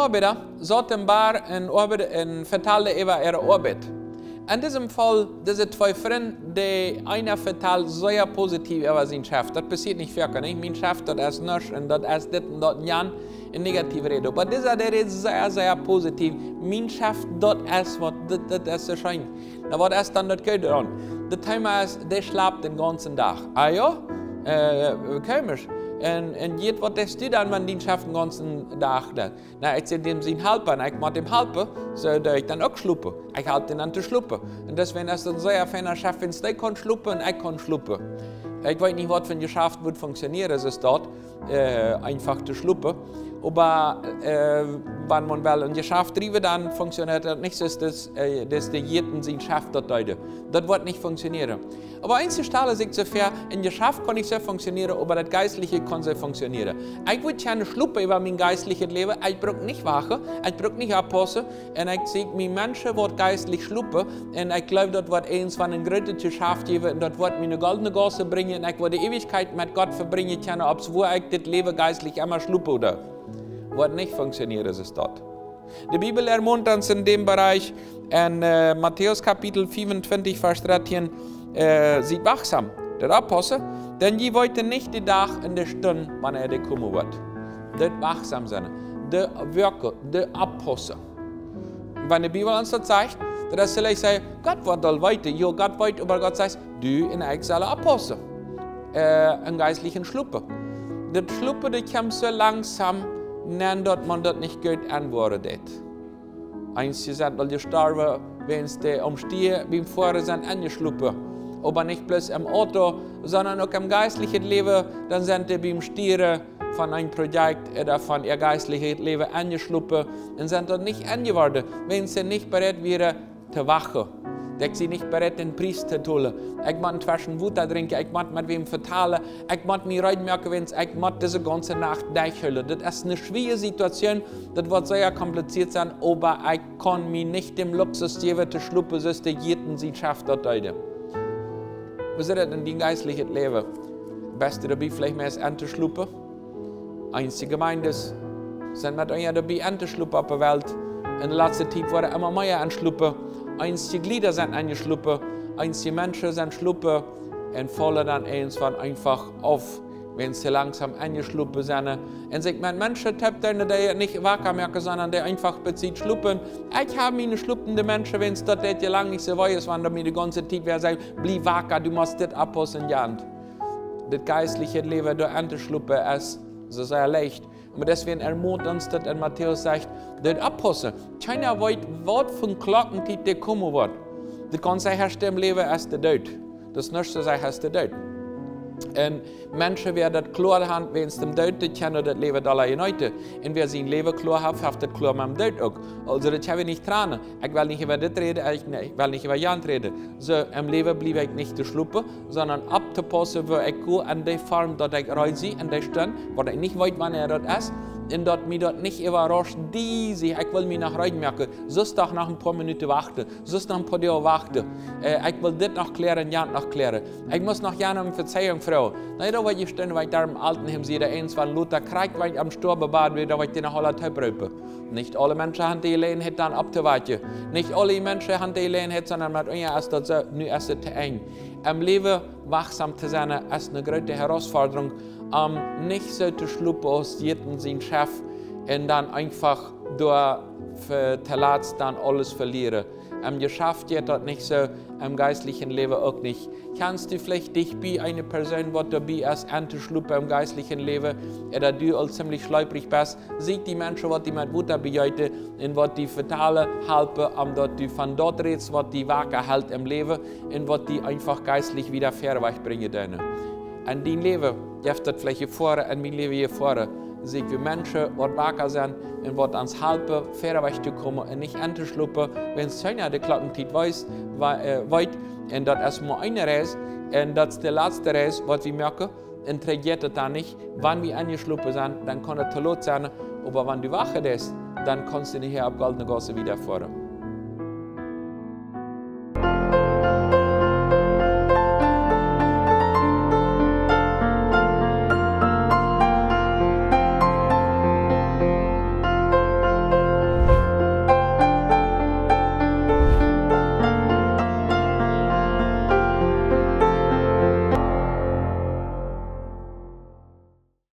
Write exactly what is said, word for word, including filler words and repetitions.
Oabeida saut em Bar un oabeid un vetald äwa äare Oabeit. En disem Faul, dise twee Frind, de eena vetald sea positiev äwa sien Chef. Daut passieet nich foaken, nich? Mien Chef, daut es nuscht un daut es dit un daut un jan, un negativ räden. Oba disa, dee räd sea, sea positiev. Mien Chef, daut es waut, daut, daut es soo scheen. Na, waut es dan daut Goode doaraun? Daut Thema es, dee schlapt dän gaunzen Dach. Ah jo? Äh, komisch. Un, un jeit, waut deist du dan, wan dien Chef dän gaunzen Dach doa? Na, ekj sie däm sien Halpa un ekj mott däm halpen, soo daut ekj dan uk schlup. Ekj halp dän dan to schlupen. Un deswäajen es daut een sea feina Chef, wan dee kaun schlupen un ekj kaun schlupen. Ekj weet nich, waut fa een Jeschaft wudd funktionieren, soo aus daut, äh, eefach to schlupen. Oba, äh, wan maun well een Jeschaft driewen, dan funktionieet daut nich soo, daut, äh, daut de jieda sien Chef daut deed. Daut woat nich funktionieren. Oba eenje Städen sent soo ver, een Jeschaft kaun nich soo funktionieren, oba daut Jeistliche kaun soo funktionieren. Ekj woa kjeen schlupen äwa mien jeistlichet Läwen, ekj bruk nich wachen, ekj bruk nich oppaussen, un ekj sie mie Menschen, waut jeistlich schlupen, un ekj jleew, daut woat eent von een grootet Jeschaft jäwen, un daut woat mie ne goldne Gauss brinjen, un ekj woa de Eewichkjeit met Gott vebrinjen kjennen, aus wan ekj dit Läwen jeistlich emma schlupen wudd. Woat nich funktionieren, soo aus daut. De Bibel ermuntert ons en däm Bereich en, äh, Matäus Kapitel fiefuntwintich, Varsch dartieen, äh, siet wachsam, daut oppaussen, dan jie weeten nich dän Dach un de Stund, wanea dee komen woat. Daut wachsam sennen, daut woaken, daut oppaussen. Wan de Bibel ons daut sajcht, daut es veleicht soo, Gott woat daut weeten, jo, Gott weet, oba Gott sajcht, du un ekj sellen oppaussen. Äh, em jeistlichen schlupen. Daut Schlupen, daut kjemt soo langsom, nenn daut maun daut nich goot enwoaren deit. Eenje sent aul jestorwen, wan dee aum Stierin biem Foaren sent enjeschlopen. Oba nich bloos em Auto, sonda uk em jeistlichen Läwen, dan sent dee biem Stierin von een Projekt ooda von äa jeistlichet Läwen enjeschlopen un sent daut nich enjeworden, wan dee nich bereit wieren to wachten. Daut see nich bereit, dän Pries to tolen. Ekj mott tweschen Wota drinkjen, ekj mott met wäm vetalen, ekj mott mie reed moaken, wan ekj mott dise gaunze Nacht derchhoolen. Daut es ne schwoare Situation, daut woat sea kompliziert sennen, oba ekj kaun mie nich dän Luxus jäwen to schlupen, soo aus de jieda sien Chef daut deed. Woo es daut en dien jeistlichet Läwen? Best du doabie veleicht meist entoschlupen? Eenje Jemeenden sent met eenem doabie entoschlupen opp de Welt. En de latste Tiet woaren emma mea enschlopen. Eenje Jlieda sent enjeschlopen. Eenje Menschen sent schlopen un faulen dan eent von eefach auf, wan see langsom enjeschlopen sent. Un sikj met Menschen toop doonen, dee nich waka moaken, sonda dee eefach bie sikj schlopen. Ekj hab miene schlopende Menschen, wan daut deit je lang nich soo wee es, wan dee mie de gaunze Tiet wada sajen, blief waka, du motst dit oppaussen, jant. Daut jeistliche Läwen doa entoschlupen es soo sea leicht. Oba deswäajen ermuntert ons daut en Matäus sajcht, daut oppaussen. Kjeena weet, waut fa Klockentiet dee komen woat. Daut gaunze Erste em Läwen es de Doot. Daut es nuscht soo sea aus de Doot. Un Menschen, wäa daut kloa haft, wan dee dooten, dee kjennen daut Läwen doa jeneeten. Un wäa sien Läwen kloa haft, haft daut kloa met dän Doot uk. Aulsoo, daut kjenn wie nich trannen. Ekj well nich äwa dit räden, ekj, nä, ekj well nich äwa jant räden. Soo, em Läwen bliew ekj nich to schlopen, sonda opptopaussen, woo ekj go en dee Form, daut ekj reed sie, en dee Stund, waut ekj nich weet, wanea daut es, un daut mie daut nich äwarascht, dee sajcht, ekj well mie noch reed moaken, soo es doch noch een poa Minuten wachten, soo es noch een poa Doag wachten, äh, ekj well dit noch kjlären, jant noch kjlären, ekj mott noch jane om Vejäwunk froagen. Na, daut woat je stunden, wan ekj doa em Altenheim sie, daut eent von Lothar krakjt, wan ekj aum Stoawen bie wia, daut woat je noch aula toop roopen. Nich aule Menschen haben dee Jeläajenheit dan opptowaken. Nich aule Menschen haben dee Jeläajenheit, sonda met eenem es daut soo, nu es et to Enj. Em Läwen wachsam to sennen es ne groote Herausforderung, om nich soo to schlopen aus jieda sien Chef un dan eefach doa fa, to latst dan aules velieren. Em Jeschaft jeit daut nich soo, em jeistlichen Läwen uk nich. Kjanst du veleicht dicht bie eene Persoon, waut doabie es, entoschlopen em jeistlichen Läwen, ooda du aul ziemlich schlopich best? Sieekj die Menschen, waut die met Wota bejeeten un waut die vetalen, halpen, om daut du von daut rätst, waut die waka helt em Läwen un waut die eefach jeistlich wada verwoats brinjen doonen. En dien Läwen jeft daut veleicht Jefoaren, en mien Läwen Jefoaren. Sieekj wie Menschen, waut waka sent un waut ons halpen, verwoats to komen un nich entoschlopen, wan kjeena de Klockentiet weet, wa-, äh, weet. Un daut es mau eene Reis, un daut es de latste Reis, waut wie moaken, un trigj jeit et dan nich. Wan wie enjeschlopen sent, dan kaun et to lot sennen, oba wan du wachen deist, dan kaust du nohäa opp goldne Gaussen wada foaren.